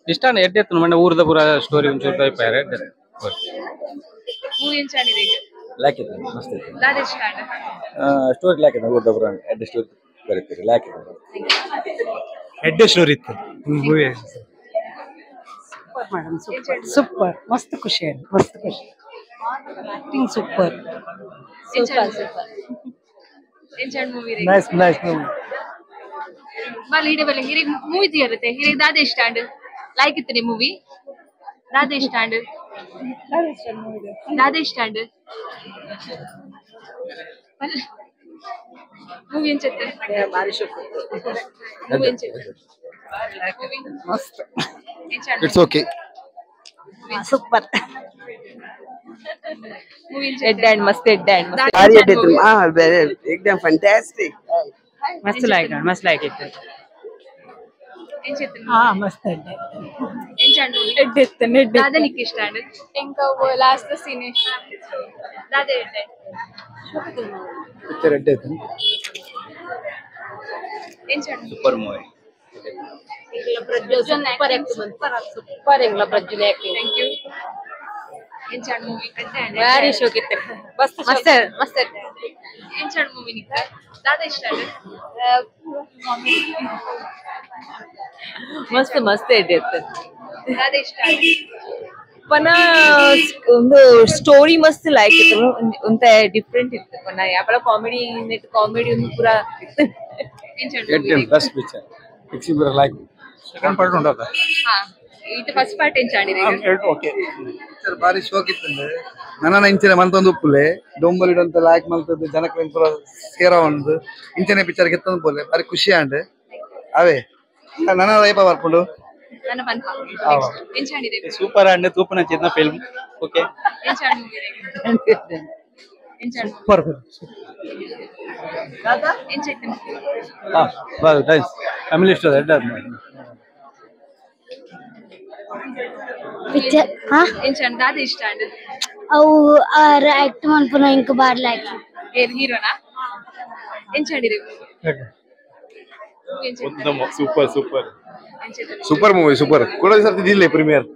ಇಷ್ಟ ಎಡ್ಡೆ ಮಣ್ಣ ಊರದ ಪೂರ ಸ್ಟೋರಿ ಒಂಚೂರು ಟೈಪ್ ಎಡ್ಡೆ. ಸ್ಟೋರಿ ಲಾಕ್ ಊರದ ಪೂರ ಎಡ್ಡೆ ಸ್ಟೋರಿ ಬರೀತೀರಿ ಲಾಕ್ ಎಡ್ಡೆ ಸ್ಟೋರಿ ಇತ್ತು movie. Super madam, super super, ಮಸ್ತ್ ಖುಷಿ ಮಸ್ತ್ ಖುಷಿ. Acting super super super. Nice nice movie. ಬಲ್ ಇಡೆ ಬಲ್ ಹಿರಿಗೆ ಮೂವಿ ಇರುತ್ತೆ ಹಿರಿಗೆ ದಾದ ಇಷ್ಟ ಅಂಡ್ ಲೈಕ್ ಇತ್ತು ಮೂವಿ ದಾದ ಇಷ್ಟ ಅಂಡ್ ದಾದ ಇಷ್ಟ ಅಂಡ್ ಮೂವಿ ಎಂಚತ್ತೆ ಬಾರಿ ಶೋಕ್ ಮೂವಿ ಎಂಚತ್ತೆ ಮಸ್ತ್. It's okay. Super ಎಡ್ಡೆ ಅಂಡ್ ಮಸ್ತ್ ಎಡ್ಡೆ ಅಂಡ್ ಎಕ್ದಮ್ ಫ್ಯಾಂಟಾಸ್ಟಿಕ್. ಮಸ್ತ್ ಲೈಕ್ ಮಸ್ತ್ ಲೈಕ್ ಇತ್ತು. ಹಾ ಮಸ್ತ್ ಎಡ್ಡೆ. ಎಂಚಂಡು ದಾದನಿಕ್ ಇಷ್ಟ ಅಂಡ್ ಎಂಕ ಲಾಸ್ಟ್ ಸೀನ್ ಇಷ್ಟ ದಾದ ಎಡ್ಡೆ ಪಿಕ್ಚರ್ ಎಡ್ಡೆ ಇತ್ತು. ಎಂಚಂಡು super movie. Super super ಎಂಗ್ಲ Prajwal acting. Thank you. ಎಂಚಂಡು movie? ಭಾರಿ ಶೋಕ್ ಇತ್ತು, ಮಸ್ತ್ ಮಸ್ತ್ ಮಸ್ತ್. ಎಂಚಂಡು ಮೂವಿ ನಿಕ್ಕ ದಾದ ಇಷ್ಟ ಅಂಡ್? ಮಸ್ತ್ ಮಸ್ತ್ ಎಡ್ಡೆ ಇತ್ತು. ದಾದ ಇಷ್ಟ ಅಂಡ್? ಪನ ಒಂದು ಸ್ಟೋರಿ ಮಸ್ತ್ ಲೈಕ್ ಇತ್ತು, ಒಂತ ಡಿಫ್ರೆಂಟ್ ಇತ್ತು. ಪನ ಯಾಪಲ comedy net comedy ಒಂದು ಪೂರ ಇತ್ತು. ಎಂಚಂಡು best picture ಎಕ್ಸಿಬರ್ like second part ಉಂಟದ. ಹಾ, ಇದು ಫಸ್ಟ್ ಪಾರ್ಟ್ ಎಂಚಂಡಿದೆ? ಓಕೆ. ಪಿಕ್ಚರ್ ಬಾರಿ ಶೋಕ್ ಇತ್ತು. ನನ್ನ ಇಂಚಿನ ಮಂತೊಂದು ಉಪ್ಪುಲೆ ಡೊಂಬಲಿಡಂತ ಲಾಯ್ಕ್ ಮಲ್ತದ್ದು ಜನಕ್ಕೆ ಪೂರ ಸೇರ ಉಂಡು ಇಂಚನೆ ಪಿಕ್ಚರ್ ಗೆತ್ತೊಂದು ಪೋಲೆ ಬಾರಿ ಖುಷಿ ಆಂಡ್ ಅವೇ ನನ್ನ ಲೈಫ ಬರ್ಪುಂಡು. ನನ್ನ ಪನ್ಪ ಎಂಚಂಡಿದೆ? ಸೂಪರ್ ಅಂಡ್ ತೂಪನ ಚಿನ್ನ ಫಿಲ್ಮ್. ಓಕೆ. ಎಂಚಂಡು ಮೂವಿ? ಎಂಚಂಡು ಸೂಪರ್. ಎಂಚಂಡು? ಹಾ bus nice family ಇಷ್ಟ ಎಡ್ಡೆ. ಪಿಕ್ಚರ್ ಹಾ ಎಂಚಂಡು ದಾದ ಇಷ್ಟ ಅಂಡ್? ಅವು ಆರ್ ಆಕ್ಟ್ ಮನ್ಪುನ ಇಂಕ ಬಾರಿ ಲೈಕ್. ಏನ್ ಹೀರೋನಾ? ಎಂಚಂಡಿದೆ? ಉತ್ತಮ, super super super movie super ಕೂಡ ಸರ್ತಿ ದಿಲ್ಲೆ ಪ್ರೀಮಿಯರ್.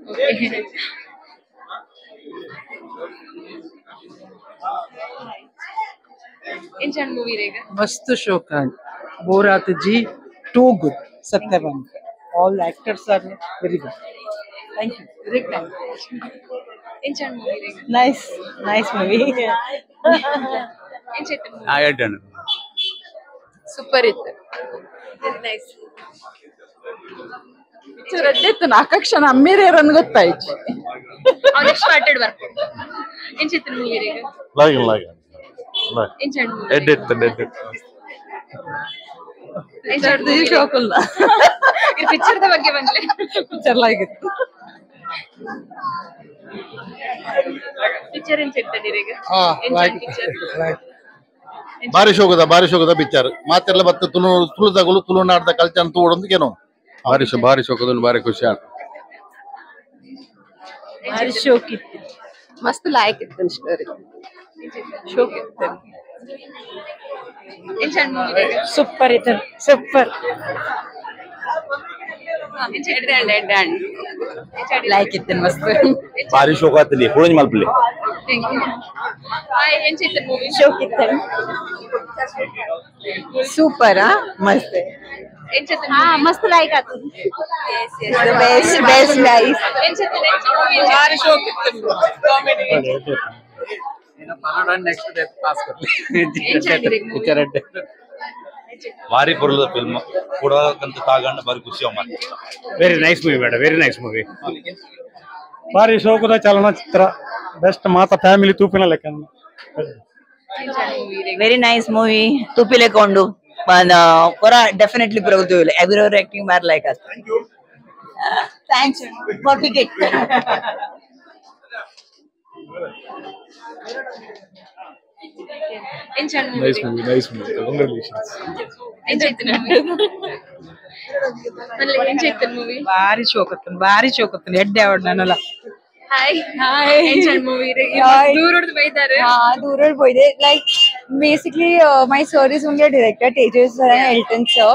ಎಂಚಂಡು ಮೂವಿ ರೇಗ? ಮಸ್ತ್ ಶೋಕ್ and Borat G too good ಸತ್ಯವಂತ. All actors are very good. Thank you. Great time. ಎಂಚಂಡು movie ರೇಗ? Nice nice movie. ಎಂಚಂಡು? ಆ ಎಡ್ಡೆ. ಸೂಪರ್ ಇತ್ತು, very nice picture. ಎಡ್ಡೆ ಇತ್ತು. ನಾಲ್ಕು ಅಮ್ಮೇರೇರನ್ ಗೊತ್ತಾಯ್ತು. ನೆಕ್ಸ್ಟ್ ಪಾರ್ಟ್ ಬರ್ಪುಂಡು. ಎಂಚಿತ್ತು ಮೂವಿ ರೇಗ? Like like ಎಂಚಂಡು movie? ಎಡ್ಡೆ ಇತ್ತು ಎಡ್ಡೆ. ಎಂಚಂಡು ಶೋಕುಲ್ಲ ಈ ಪಿಕ್ಚರ್ the ಬಗ್ಗೆ ಬಂದ್ಲೆ. ಪಿಕ್ಚರ್ ಲೈಕ್ ಇತ್ತು. ಪಿಕ್ಚರ್ ಎಂಚಿತ್ತು ರೇಗ? ಹಾ ಎಂಚಂಡು ಪಿಕ್ಚರ್? ಲೈಕ್ ಬಾರಿ ಶೋಕದ ಪಿಕ್ಚರ್ ಮಾತೆಲ್ಲ ಬತ್ತ ತುಳು ತುಳುದಗುಲು ತುಳುನಾಡದ ಕಲ್ಚರ್ ತೂಡೊಂದು ಏನೋ ಬಾರಿ ಬಾರಿ ಶೋಕದೊಂದು ಬಾರಿ ಖುಷಿ ಆಂಡ್. ಭಾರಿ ಶೋಕ್ ಇತ್ತು, ಮಸ್ತ್ ಲಾಯಕ್ ಇತ್ತು ಸ್ಟೋರಿ, ಶೋಕ್ ಇತ್ತು. ಎಂಚಂಡು ಮೂವಿ ರೇಗ? ಸೂಪರ್ ಇತ್ತು, ಸೂಪರ್. ಲೈಕ್ ಇತ್ತು ಮಸ್ತ್. ಬಾರಿ ಶೋಕ ಆತಲಿ ಪುಳಂಜ್ ಮಲ್ಪಲೆ. Thank you. Hi, ಎಂಚಿತ್ತು movie? ಶೋಕ್ ಇತ್ತು. ಸೂಪರ್ ಮಸ್ತ್. ಎಂಚಿತ್ತು? ಹಾ ಮಸ್ತ್ ಲೈಕ್ ಆತು. Best best nice. ಎಂಚಿತ್ತು movie? ಭಾರಿ ಶೋಕ್ ಇತ್ತು, comedy. Next day pass picture ಎಡ್ಡೆ. ಬಾರಿ ಪೊರ್ಲದ ಫಿಲ್ಮ್ ಕೂಡ ತಾಗಂಡ ಬಾರಿ ಖುಷಿ ಮಾತು. Very nice movie madam, very nice movie. ಬಾರಿ ಶೋಕದ ಚಲನಚಿತ್ರ ಬೆಸ್ಟ್ ಮಾತ ಫ್ಯಾಮಿಲಿ ತೂಪಿನ ಲೆಕ್ಕ. Very nice movie ತೂಪಿಲೆಕೊಂಡು ಕೊರ ಡೆಫಿನೆಟ್ಲಿ ಪ್ರಗತಿ ಎವ್ರಿವರ್ ಆಕ್ಟಿಂಗ್ ಬಾರಿ ಲೈಕ್ ಆತ. Thanks for ticket. ಎಂಚಂಡು nice movie, nice movie, congratulations. ಎಂಚಿತ್ತು movie? ಎಂಚಿತ್ತು movie? ಬಾರಿ ಶೋಕತ್ತನ್, ಬಾರಿ ಶೋಕತ್ತನ್ ಎಡ್ಡೆ ಅವಡ್ ನಾನಲ್ಲ. Hi hi. ಎಂಚಂಡು ಮೂವಿ? ದೂರಡ್ದು ಬೈದಾರೆ. ಹಾ ದೂರಡ್ ಪೋಯ್ದೆ. Like basically my sir is only director Tejas sir and Elton sir.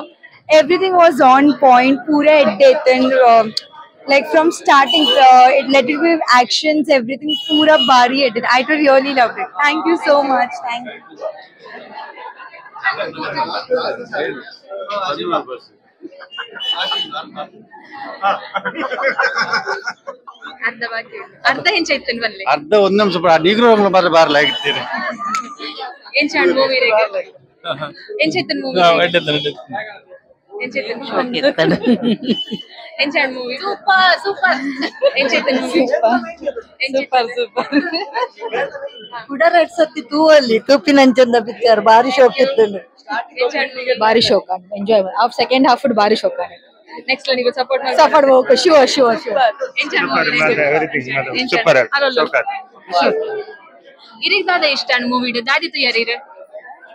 Everything was on point. ಪೂರ ಎಡ್ಡೆ ಇತ್ತು and like from starting it let it be actions everything ಪೂರ ಬಾರಿ ಎಡ್ಡೆ. I to really love it. Thank you so much. Thank you. ಅರ್ಧ ಬಾಕಿ ಉಂಟು. ಅರ್ಧ ಎಂಚಾಯ್ತು ಬನ್ನಿ. ಅರ್ಧ ಒಂದು ನಿಮಿಷ ನೀಗ್ರೋ ಬಾರಿ ಬಾರಿ ಲೈಕ್ ಇರ್ತೀರಿ. ಎಂಚಂಡು ಮೂವಿ ರೇಗ? ಎಂಚಾಯ್ತು ಮೂವಿ? ಎಡ್ಡೆ. ಎಂಚಾಯ್ತು ಎಂಚಂಡು movie? Super super. ಎಂಚಾಯ್ತು movie? Super super. ಕುಡರಡ್ ಸತಿ ತೂವಲ್ಲಿ ತೂಪಿನಂಚಂದ ಪಿಕ್ಚರ್ ಬಾರಿ ಶೋಕ್ ಇತ್ತು. ಬಾರಿ ಶೋಕ enjoy half second half ಬಾರಿ ಶೋಕ. ನೆಕ್ಸ್ಟ್ ನೀವು ಸಪೋರ್ಟ್ ಮಾಡಿ. Support okay sure sure sure. ಎಂಚಂಡು super. ಇರಿಗ್ ದಾದ ಇಷ್ಟ ಮೂವಿ ದಾದಿ ತುಯಾರಿರು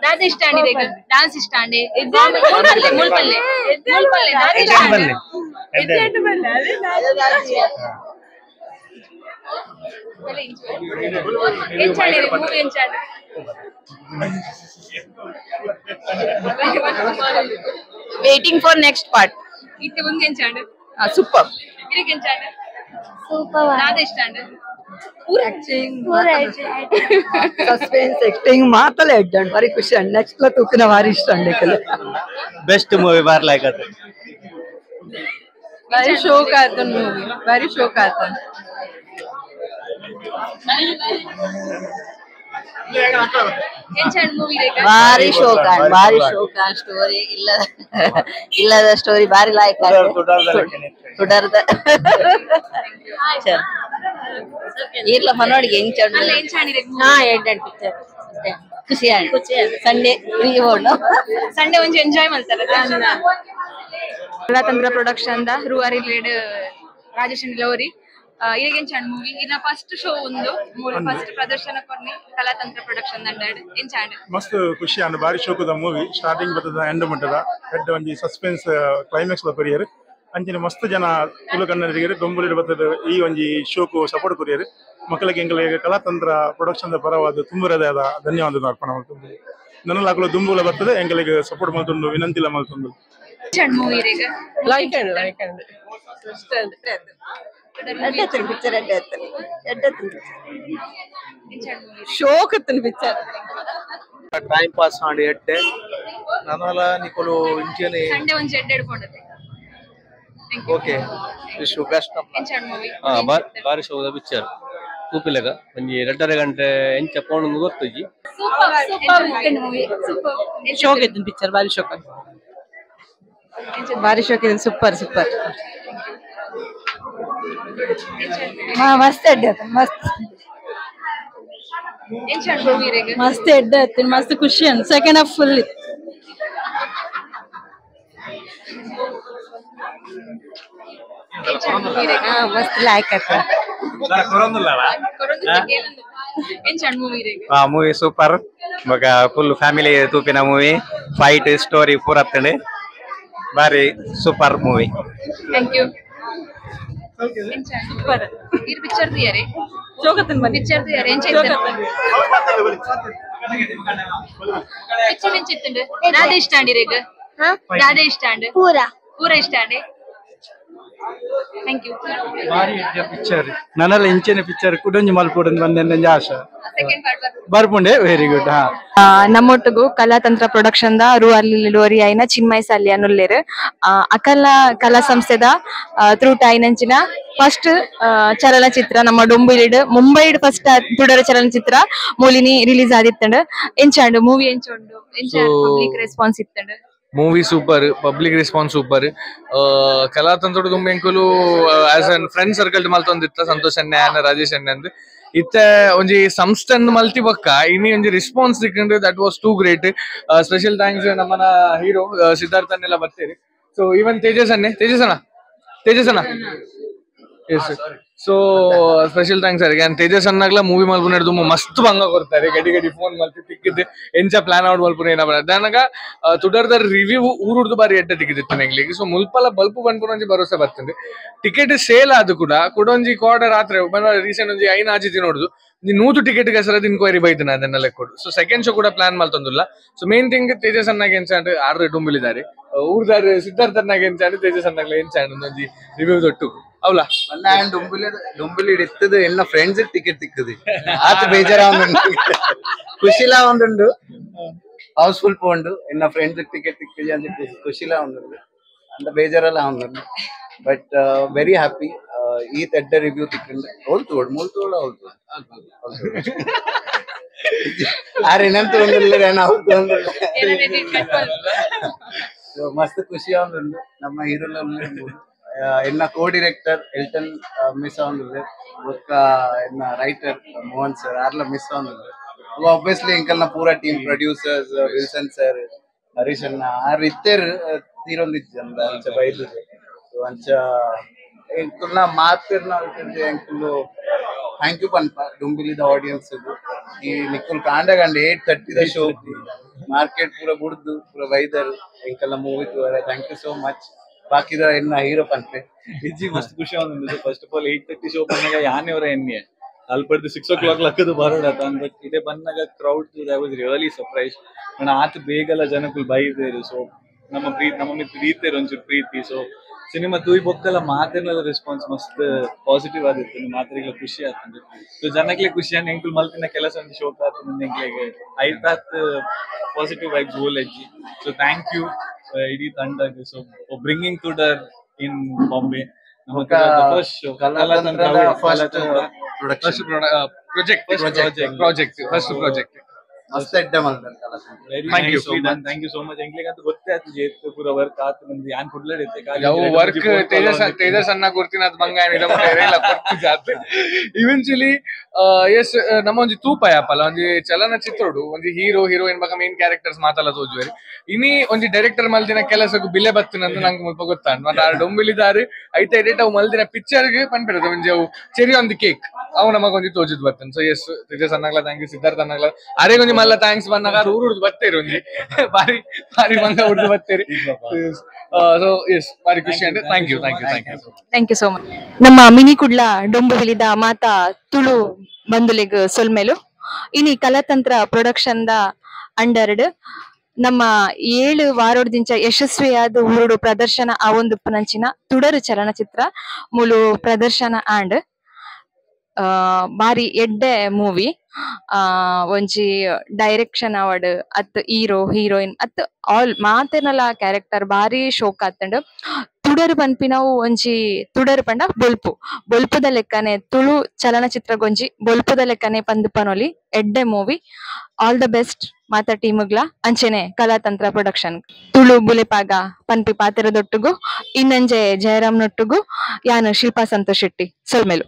ದಾದ ಇಷ್ಟ ಅಂಡಿ ಡಾನ್ಸ್ ಇಷ್ಟ ಅಂಡಿ ಮುಲ್ಪಲ್ಲೆ ಮುಲ್ಪಲ್ಲೆ ಮುಲ್ಪಲ್ಲೆ ದಾದ ಇಷ್ಟ ಅಂಡ್? Waiting for next part. ಇತ್ತೆ ಒಂದು ಎಂಚಾಂಡ್ ಸೂಪರ್. ಇರೆಗ್ ಎಂಚಾಂಡ್? ಸೂಪರ್. ದಾದ ಇಷ್ಟ and? Suspense acting ಮಾತಲೇ ಎಡ್ಡಂಡ್ ಬಾರಿ ಖುಷಿ ಅಂಡ್ ನೆಕ್ಸ್ಟ್ ಲ ತೂಕಿನ ಬಾರಿ ಇಷ್ಟ ಅಂಡ್ ಬೆಸ್ಟ್ ಮೂವಿ ಬಾರಿ ಲೈಕ್ ಆತ. ಬಾರಿ ಶೋಕ್ ಆತನ್ ಮೂವಿ, ಬಾರಿ ಶೋಕ್ ಆತನ್. ಎಂಚಾಂಡ್ ಮೂವಿ? ಬಾರಿ ಶೋಕ, ಬಾರಿ ಶೋಕ ಸ್ಟೋರಿ. ಇಲ್ಲದ ಇಲ್ಲದ ಸ್ಟೋರಿ ಬಾರಿ ಲಾಯ್ಕ್ ತುಡರ್ದ ಇರ್ಲ ಮನೋಡಿಗೆ ಎಂಚ. ಹಾ ಎಡ್ಡಂಡ್ ಪಿಕ್ಚರ್, ಖುಷಿ and Sunday free ಓಡು. ಸಂಡೇ ಒಂಜಿ ಎಂಜಾಯ್ ಮಲ್ತಾರೆ. ಕಲಾತಂತ್ರ ಪ್ರೊಡಕ್ಷನ್ the ರೂವಾರಿ lead Rajesh ಲೋರಿ. ಇರೆಗ್ ಎಂಚಾಂಡ್ ಮೂವಿ? ಇನ್ನ ಫಸ್ಟ್ ಶೋ ಒಂದು ಮೂಲ ಫಸ್ಟ್ ಪ್ರದರ್ಶನ ಕೊರ್ನಿ ಕಲಾತಂತ್ರ ಪ್ರೊಡಕ್ಷನ್ ದಂಡಾಡ್ ಎಂಚಾಂಡ್? ಮಸ್ತ್ ಖುಷಿ ಅಂಡ್ ಬಾರಿ ಶೋಕದ ಮೂವಿ. ಸ್ಟಾರ್ಟಿಂಗ್ ಬತ್ತದ ಎಂಡ್ ಮಟ್ಟದ ಹೆಡ್ ಒಂಜಿ ಸಸ್ಪೆನ್ಸ್ ಕ್ಲೈಮ್ಯಾಕ್ಸ್ ಲ ಕೊರಿಯರ್. ಅಂಚಿನ ಮಸ್ತ್ ಜನ ತುಳು ಕನ್ನಡಿಗರು ದೊಂಬುಲಿಡ್ ಬತ್ತದ ಈ ಒಂಜಿ ಶೋಕು ಸಪೋರ್ಟ್ ಕೊರಿಯರ್. ಮಕ್ಕಳಿಗೆ ಎಂಗಳಿಗೆ ಕಲಾತಂತ್ರ ಪ್ರೊಡಕ್ಷನ್ the ಪರವಾದ ತುಂಬುರದ ಧನ್ಯವಾದ ಅರ್ಪಣೆ ಮಲ್ತುಂಡು. ನನಲಾಕುಲು ದುಂಬುಲ ಬರ್ತದೆ ಎಂಗಳಿಗೆ ಸಪೋರ್ಟ್ ಮಲ್ತುಂಡು ವಿನಂತಿಲ ಮಲ್ತುಂಡು. ಎಂಚಾಂಡ್ ಮೂವಿ ಇರೆಗ್? Like and like and picture ಶೋಕ್ ಇತ್ತನ್ picture. Time pass ಮಾಡಿ ಎಡ್ಡೆ ನನಲ ನಿಕೊಲು ಇಂಚನೆ ಸಂಡೇ ಒಂಜಿ ಎಡ್ಡೆ ಎಡ್ಕೊಂಡತೆ. Okay, wish you best of ಎಂಚಾಂಡ್ movie? ಬಾರಿ ಶೋದ ಪಿಕ್ಚರ್ ತೂಪಿಲೆಗ ಒಂಜಿ 2.5 ಗಂಟೆ ಎಂಚ ಪೋಣಂದು ಗೊತ್ತುಜಿ. Super super movie, super. ಶೋಕ್ ಇತ್ತನ್ ಪಿಕ್ಚರ್, ಬಾರಿ ಶೋಕ್, ಬಾರಿ ಶೋಕ್ ಇತ್ತನ್. Super super. ಮಸ್ತ್ ಎಡ್ಡೆ ಆತ, ಮಸ್ತ್. ಎಂಚಾಂಡ್ ಮೂವಿ ಇರೆಗ್? ಮಸ್ತ್ ಎಡ್ಡೆ ಆಯ್ತು, ಮಸ್ತ್ ಖುಷಿ and second half full ಇತ್ತು. ಮಸ್ತ್ ಲಾಯ್ಕ್ ಆತ. ಎಂಚಾಂಡ್ ಮೂವಿ ಇರೆಗ್? ಮೂವಿ ಸೂಪರ್ ಬೊಕ ಫುಲ್ ಫ್ಯಾಮಿಲಿ ತೂಪಿನ movie. Fight story ಪೂರ ಅತ್ತಂಡ್ ಬಾರಿ super movie. Thank you. Super. ಈ ಪಿಕ್ಚರ್ ದಿಯರೆ ಶೋಕತನ್ ಬನ್ನಿ. ಪಿಕ್ಚರ್ ದಿಯರೆ ಎಂಚ ಇತ್ತಂಡ್? ಪಿಕ್ಚರ್ ಎಂಚ ಇತ್ತಂಡ್? ದಾದ ಇಷ್ಟ ಅಂಡ್ ಇರೆಗ್? ದಾದ ಇಷ್ಟ ಅಂಡ್? ಪೂರ ಪೂರ ಇಷ್ಟ and. Thank you. ಬಾರಿ ಪಿಕ್ಚರ್ ನನಲ ಇಂಚನೆ ಪಿಕ್ಚರ್ ಕುಡೊಂಜಿ ಮಲ್ಪೊಡು ಬಂದೆ ಆಶಾ. ಸೆಕೆಂಡ್ ಪಾರ್ಟ್ ಬರ್ಪುಂಡೆ. Very good. ಹಾ ನಮ್ಮೊಟ್ಟುಗು ಕಲಾತಂತ್ರ ಪ್ರೊಡಕ್ಷನ್ the ರೂಅರ್ಲಿ ಲೋರಿ ಆಯಿನ ಚಿನ್ಮಯ್ ಸಾಲಿಯಾನ್ ಉಲ್ಲೆರ್. ಅಕಲ್ನ ಕಲಾ ಸಂಸ್ಥೆದ ತ್ರೂಟ್ ಆಯಿನಂಚಿನ ಫಸ್ಟ್ ಚಲನಚಿತ್ರ ನಮ್ಮ ಡೊಂಬುಲಿಡ್ ಮುಂಬೈಡ್ ಫಸ್ಟ್ ತುಡರ ಚಲನಚಿತ್ರ ಮೂಲಿನಿ ರಿಲೀಸ್ ಆದಿತ್ತಂಡ್. ಎಂಚಾಂಡ್ ಮೂವಿ? ಎಂಚುಂಡು? ಎಂಚ ಪಬ್ಲಿಕ್ ರೆಸ್ಪಾನ್ಸ್ ಇತ್ತಂಡ್? Movie super, public response super. ಕಲಾತಂತ್ರಡು ತುಂಬ ಎಂಕುಲು as an friend circle ಮಲ್ತೊಂದಿತ್ತ Santosh ಅಣ್ಣೆ ಆನ ರಾಜೇಶ್ ಅಣ್ಣೆ ಅಂದ್. ಇತ್ತೆ ಒಂಜಿ ಸಂಸ್ಥೆನ್ ಮಲ್ತಿ ಬೊಕ್ಕ ಇನಿ ಒಂಜಿ ರೆಸ್ಪಾನ್ಸ್ ತಿಕ್ಕಂಡು that was too great. Special thanks ನಮ್ಮನ ಹೀರೋ ಸಿದ್ಧಾರ್ಥ ಅನ್ನೆಲ್ಲ ಬರ್ತೀರಿ. ಸೊ ಈವನ್ ತೇಜಸ್ ಅಣ್ಣೆ, ತೇಜಸ್ ಅಣ್ಣ, ತೇಜಸ್ ಅಣ್ಣ, S. So special thanks ಅರಿಗೆ. And Tejas ಅನ್ನಾಗ್ಲ movie ಮಲ್ಪುನ ದುಮ್ಮು ಮಸ್ತ್ ಬಂಗ ಕೊಡ್ತಾರೆ. ಗಡಿ ಗಡಿ ಫೋನ್ ಮಲ್ತಿ ತಿಕ್ಕಿದ್ದು ಎಂಚ ಪ್ಲಾನ್ ಔಟ್ ಮಲ್ಪುನ ಏನ ನನಗ ತುಡರ್ದ ರಿವ್ಯೂ ಊರುಡ್ದು ಬಾರಿ ಎಡ್ಡೆ ತಿಕ್ಕಿದಿತ್ತು ನೆಗ್ಲಿಗೆ. ಸೊ ಮುಲ್ಪಲ ಬಲ್ಪು ಬಂದ್ಪುನ ಒಂಜಿ ಭರೋಸೆ ಬರ್ತದೆ. ಟಿಕೆಟ್ ಸೇಲ್ ಆದು ಕೂಡ ಕುಡೊಂಜಿ ಕ್ವಾರ್ಟರ್ ರಾತ್ರಿ ರೀಸೆಂಟ್ ಒಂಜಿ 5 ಆಜಿತಿ ನೋಡುದು 100 ಟಿಕೆಟ್ ಹೆಸರದ ಇನ್ಕ್ವೈರಿ ಬೈದನ ಅದನ್ನೆಲ್ಲ ಕೊಡು. So second show ಕೂಡ ಪ್ಲಾನ್ ಮಲ್ತೊಂದುಲ್ಲ. So main thing Tejas ಅನ್ನಾಗ ಎಂಚಾಂಡ್ ಆರು ಡುಂಬಿಲಿದ್ದಾರೆ ಊರ್ದಾರು ಸಿದ್ಧಾರ್ಥ ಅನ್ನಾಗ ಎಂಚಾಂಡ್ ತೇಜಸ್ ಅನ್ನಾಗ್ಲ ಎಂಚಾಂಡ್ ಒಂದೊಂಜಿ ರಿವ್ಯೂ ದೊಟ್ಟು ಅವಲ. ಡೊಂಬುಲಿ ಇತ್ತದು ಎಲ್ಲ ಫ್ರೆಂಡ್ಸ್ ಟಿಕೆಟ್ ತಿಕ್ಕದು ಆತ ಬೇಜಾರ ಖುಷಿಲಾ ಒಂದುಂಡು ಹೌಸ್ಫುಲ್ ಪೋಂಡು ಎನ್ನ ಫ್ರೆಂಡ್ಸ್ ಟಿಕೆಟ್ ತಿಕ್ಕದು ಅಂತ ಖುಷಿಲಾ ಒಂದುಂಡು ಅಂತ ಬೇಜಾರಲ್ಲ ಒಂದುಂಡು. But very happy ಈ ತೆಡ್ಡ ರಿವ್ಯೂ ತಿಕ್ಕಂಡು ಹೋಲ್ತು ಮೂಲ್ತೋಳು ಹೋಲ್ತು ಆರೆ ಏನಂತ ಒಂದಿಲ್ಲ. ಮಸ್ತ್ ಖುಷಿ ಒಂದುಂಡು. ನಮ್ಮ ಹೀರೋಲ ಎನ್ನ ಕೋ director Elton miss ಆವೊಂದುಲ್ಲೆರ್ ಬೊಕ್ಕ ಎನ್ನ ರೈಟರ್ ಮೋಹನ್ ಸರ್ ಆರ್ಲ ಮಿಸ್ ಆವೊಂದುಲ್ಲೆರ್. ಆಬ್ವಿಯಸ್ಲಿ ಎಂಕಲ್ನ ಪೂರ team producers Wilson sir Harish ಅಣ್ಣ ಆರ್ ಇತ್ತೆರ್ ತೀರೊಂದಿಜ್ಜಿ ಅಂದ ಅಂಚ ಬೈದು. ಸೊ ಅಂಚ ಎಂಕುಲ್ನ ಮಾತಿರ್ನ ಎಂಕುಲು thank you ಪನ್ಪ ಡೊಂಬಿಲಿದ ಆಡಿಯನ್ಸ್. ಈ ನಿಕ್ಕುಲ್ ಕಾಂಡಗಂಡ 8:30 the show market ಪೂರ ಬುಡ್ದು ಪೂರ ಬೈದರ್ ಎಂಕಲ್ನ ಮೂವಿ ತೂವರೆ. Thank you so much. ಬಾಕಿದ ಎನ್ನ ಹೀರೋ ಪನ್ಪೆ ಇಜ್ಜಿ ಮಸ್ತ್ ಖುಷಿ ಆವೊಂದುಂಡು. ಫಸ್ಟ್ ಆಫ್ ಆಲ್ 8:30 ಶೋ ಪನ್ನಗ ಯಾನೆ ಅವರ ಎನ್ನೆ ಅಲ್ಪಡ್ದು 6 o'clock ಲಕ್ಕದು ಬರೋಡ ಬಟ್ ಇದೇ ಬನ್ನಗ crowd I was really surprise. ಆತ ಬೇಗಲ ಜನಕುಲು ಬೈದೇರು. ಸೊ ನಮ್ಮ ಪ್ರೀತಿ ನಮ್ಮ ಮಿತ್ ರೀತೇರು ಒಂಚೂರು ಪ್ರೀತಿ. ಸೊ ಸಿನಿಮಾ ತೂಯ್ ಬೊಕ್ಕಲ ಮಾತೆರ್ನಲ ರೆಸ್ಪಾನ್ಸ್ ಮಸ್ತ್ ಪಾಸಿಟಿವ್ ಆದಿತ್ತು, ಮಾತೆರೆಗ್ಲ ಖುಷಿ ಆತುಂಡು. ಸೊ ಜನಕ್ಲೆ ಖುಷಿ ಆಂಡ್ ಎಂಕುಲು ಮಲ್ತಿನ ಕೆಲಸ ಒಂಜಿ ಶೋಕ್ ಆತುಂಡು ಎಂಕ್ಲೆಗ್ ಐತಾತ್ ಪಾಸಿಟಿವ್ ವೈಬ್ಸ್ ಓಲೆಜ್ಜಿ. ಸೊ thank you ಇಡೀ ತಂಡಗ್ so bringing Tudar in Bombay. First show first project project first project ಮಸ್ತ್ ಎಡ್ಡೆ ಮಲ್ದರ್ Kalatantra. Thank you so much, thank you so much. ಎಂಕ್ಲೆಗ್ ಅಂತ ಗೊತ್ತೇ ಆತು ಜೇತ್ ಪೂರ ವರ್ಕ್ ಆತು ನಂದು ಯಾನ್ ಕುಡ್ಲಡ್ ಇತ್ತೆ ಯಾವ ವರ್ಕ್ ತೇಜಸ್ ತೇಜಸ್ ಅನ್ನ ಕೊಡ್ತೀನಿ ಅದು ಬಂಗ ಜಾತ್ ಇವೆನ್ಚುಲಿ. ಎಸ್ ನಮ್ಮ ಒಂಜಿ ತೂಪ ಯಾಪಲ್ಲ ಒಂಜಿ ಚಲನಚಿತ್ರೋಡು ಒಂಜಿ ಹೀರೋ ಹೀರೋಯಿನ್ ಬಕ ಮೇನ್ ಕ್ಯಾರೆಕ್ಟರ್ಸ್ ಮಾತಲ್ಲ ತೋಜುವೆರ್. ಇನಿ ಒಂಜಿ ಡೈರೆಕ್ಟರ್ ಮಲ್ದಿನ ಕೆಲಸಕ್ಕೂ ಬಿಲೆ ಬತ್ತಿನಂತ ನಂಗೆ ಮುಲ್ಪ ಗೊತ್ತಾಂಡ್. ಮತ್ತೆ ಆ ಡೊಂಬಿಲಿದಾರು ಐತೆ ಎಡಿಟ್ ಅವು ಮಲ್ದಿನ ಪಿಕ್ಚರ್ ಗೆ ಪನ್ಪಿರೋದು ಒಂಜಿ ಅವು ಚೆರಿ ಆನ್ the cake ಅವು ನಮಗ್ ಒಂಜಿ ತೋಜುದ್ ಬತ್ತನ್. ಸೊ ಎಸ್ ತೇಜಸ್ ಅನ್ನಾಗ್ಲ thank you, Siddhartha ಅನ್ನಾಗ್ಲ ಅರೆಗೊಂಜಿ ಮಲ್ಲ thanks ಬಂದಾಗ ಊರುಡ್ದು ಬತ್ತೇರಿ ಒಂಜಿ ಬಾರಿ ಬಾರಿ ಮಂಗ ಉರ್ದು ಬತ್ತೇರಿ. ಸೊ ಎಸ್ ಬಾರಿ ಖುಷಿ ಅಂದ್ರೆ thank you thank you thank you thank you so much. ನಮ್ಮ ಮಿನಿ ಕುಡ್ಲ ಡೊಂಬುವಿಲಿದ ಮಾತಾ ತುಳು ಬಂಧುಲೆಗ್ ಸೊಲ್ಮೆಲು. ಇನಿ ಕಲಾತಂತ್ರ ಪ್ರೊಡಕ್ಷನ್ the ಅಂಡರ್ಡ್ ನಮ್ಮ 7 ವಾರೋಡ್ದಿಂಚ ಯಶಸ್ವಿಯಾದ ಊರುಡು ಪ್ರದರ್ಶನ ಆ ಒಂದು ಪುನಂಚಿನ ತುಡರು ಚಲನಚಿತ್ರ ಮೂಲು ಪ್ರದರ್ಶನ ಆಂಡ್ ಬಾರಿ ಎಡ್ಡೆ ಮೂವಿ. ಒಂಜಿ ಡೈರೆಕ್ಷನ್ ಅವಾರ್ಡ್ ಅತ್ ಹೀರೋ ಹೀರೋಯಿನ್ ಅತ್ ಆಲ್ ಮಾತೆನಲ ಕ್ಯಾರೆಕ್ಟರ್ ಬಾರಿ ಶೋಕ್ ಆತಂಡ್. ತುಡರು ಪನ್ಪಿನವು ಒಂಜಿ ತುಡರು ಪಂಡ ಬೊಲ್ಪು ಬೊಲ್ಪುದ ಲೆಕ್ಕನೆ ತುಳು ಚಲನಚಿತ್ರಗೊಂಜಿ ಬೊಲ್ಪುದ ಲೆಕ್ಕನೆ ಪಂದ್ ಪನೊಲಿ ಎಡ್ಡೆ ಮೂವಿ. ಆಲ್ the best ಮಾತಾ ಟೀಮುಗ್ಲ ಅಂಚೆನೆ ಕಲಾತಂತ್ರ ಪ್ರೊಡಕ್ಷನ್ ತುಳು ಬುಲೆಪಾಗ ಪನ್ಪಿ ಪಾತೆರದೊಟ್ಟುಗು ಇನ್ನಂಜೆ ಜಯರಾಮ್ ನೊಟ್ಟುಗು ಯಾನು ಶಿಲ್ಪಾ ಸಂತೋಷ್ ಶೆಟ್ಟಿ ಸೊಲ್ಮೆಲು.